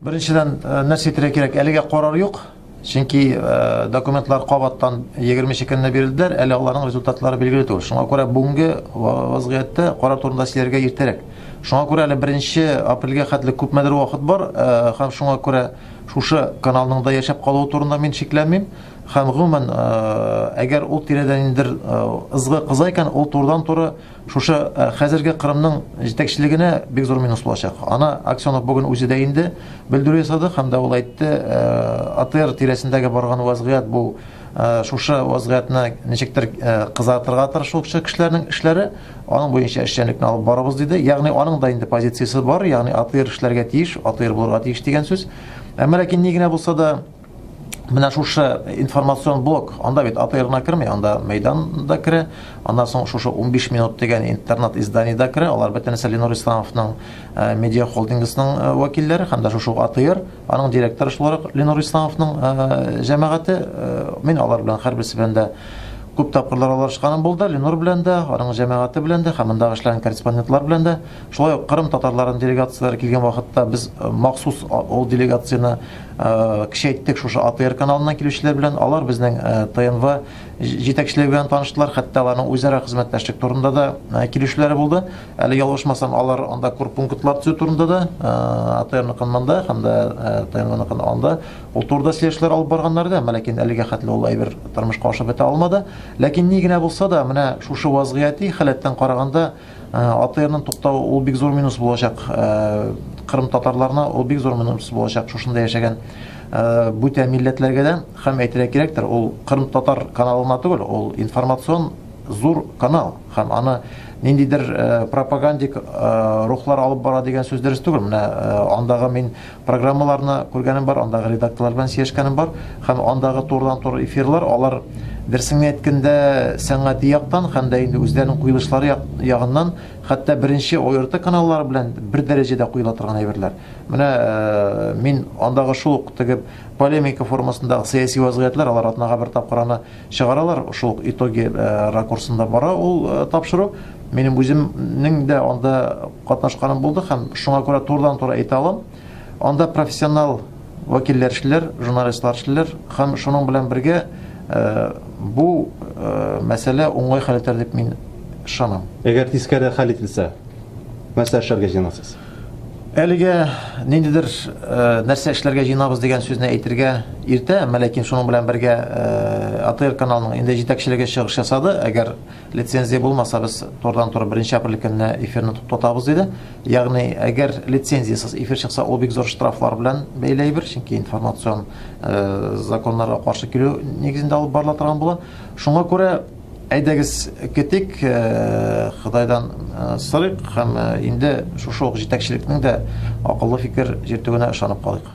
Беренчедән, нәрсә әйтергә кирәк, әлегә карар юк. Чөнки документлар кабаттан 20 көнне бирелделәр, әле аларның результатлары билгеле түгел. Шуңа күрә бүгенге вазгыятьтә карар турында сөйләргә иртәрәк. Шуңа күрә әле 1 апрельгә хәтле күпмедер вакыт бар, һәм шуңа күрә шушы каналның да яшәп калуы турында мин шикләнмим. Һәм гомумән, әгәр ул тирәдә ниндидер ызгы кыза икән, ул турыдан-туры шушы хәзерге Кырымның җитәкчелегенә бик зур минус булачак. Аны Аксенов бүген үзе дә инде белдерү ясады һәм дә ул әйтте, АТР тирәсендәге барган вазгыять бу шушы вазгыятьне ничектер кызартырга тырышучы кешеләрнең эшләре, аның буенча эшчәнлекне алып барабыз диде. Ягъни аның да инде позициясе бар, ягъни АТР эшләргә тиеш, АТР булырга тиеш дигән сүз. Әмма ләкин ни генә булса да, менә шушы информацион блок, анда бит АТР гына керми, анда Мәйдан да керә, аннан соң шушы 15 минут дигән интернет издание да керә, алар бөтенесе Ленур Исламовның медиа холдингысының вәкилләре, һәм дә шушы АТР, аның директоры шулай ук Ленур Исламовның җәмәгате. Мин алар белән һәрберсе белән дә күп тапкырлар аралашканым булды, Ленур белән дә, аның җәмәгате белән дә, һәм мондагы эшләгән корреспондентлар белән дә. Шулай ук Кырым татарларының делегацияләре килгән вакытта без махсус ул делегацияне көчәйттек шушы АТР каналыннан килүчеләр белән. Алар безнең ТНВ җитәкчелеге белән таныштылар, хәтта аларның үзара хезмәттәшлек турында да килешүләре булды. Әле ялгышмасам, алар анда корпунктлар төзү турында да, АТРныкын монда һәм дә ТНВныкын анда, ул турыда сөйләшүләр алып барганнар иде, әмма ләкин әлегә хәтле ул әйбер тормышка ашып бетә алмады. Ләкин ни генә булса да, менә шушы вазгыяти халәттән караганда, АТРның туктавы ул бик зур минус булачак Кырым татарларына, ул бик зур минус булачак шушында яшәгән бүтән милләтләргә дә. Һәм әйтергә кирәктер, ул Кырым татар каналына түгел, ул информацион зур канал, һәм аны ниндидер пропагандик рухлар алып бара дигән сүз дөрес түгел. Менә андагы мин программаларны күргәнем бар, андагы редакторлар белән сөйләшкәнем бар, һәм андагы турыдан-туры эфирлар, алар дөресен әйткәндә сәнгати яктан һәм дә инде үзләренең куелышлары ягыннан хәтта беренче ОРТ каналлары белән бер дәрәҗәдә куела торган әйберләр. Менә мин андагы шул ук теге полемика формасындагы сәяси вазгыятьләр, алар атнага бер тапкыр аны чыгаралар, шул ук итоги ракурсында бара ул тапшыру. Минем үземнең дә анда катнашканым булды һәм шуңа күрә турыдан-туры әйтә алам. Анда профессионал вәкилләр эшлиләр, журналистлар эшлиләр һәм шуның белән бергә бу мәсьәлә уңай хәл итәр дип мин ышанам. Әгәр тискәре хәл ителсә, нәрсә эшләргә җыенасыз? Әлегә ниндидер нәрсә эшләргә җыенабыз дигән сүзне әйтергә иртә, әмма ләкин шуның белән бергә АТР каналының инде җитәкчелеге чыгыш ясады. Әгәр лицензия булмаса, без турыдан-туры 1 апрель көнне эфирны туктатабыз диде. Ягъни, әгәр лицензиясез эфир чыкса, ул бик зур штрафлар белән бәйле әйбер, чөнки информацион законнарга каршы килү нигезендә алып барыла торган була. Шуңа күрә әйдәгез көтик, Ходайдан сорыйк һәм инде шушы ук җитәкчелекнең дә акыллы фикер йөртүенә ышанып калыйк.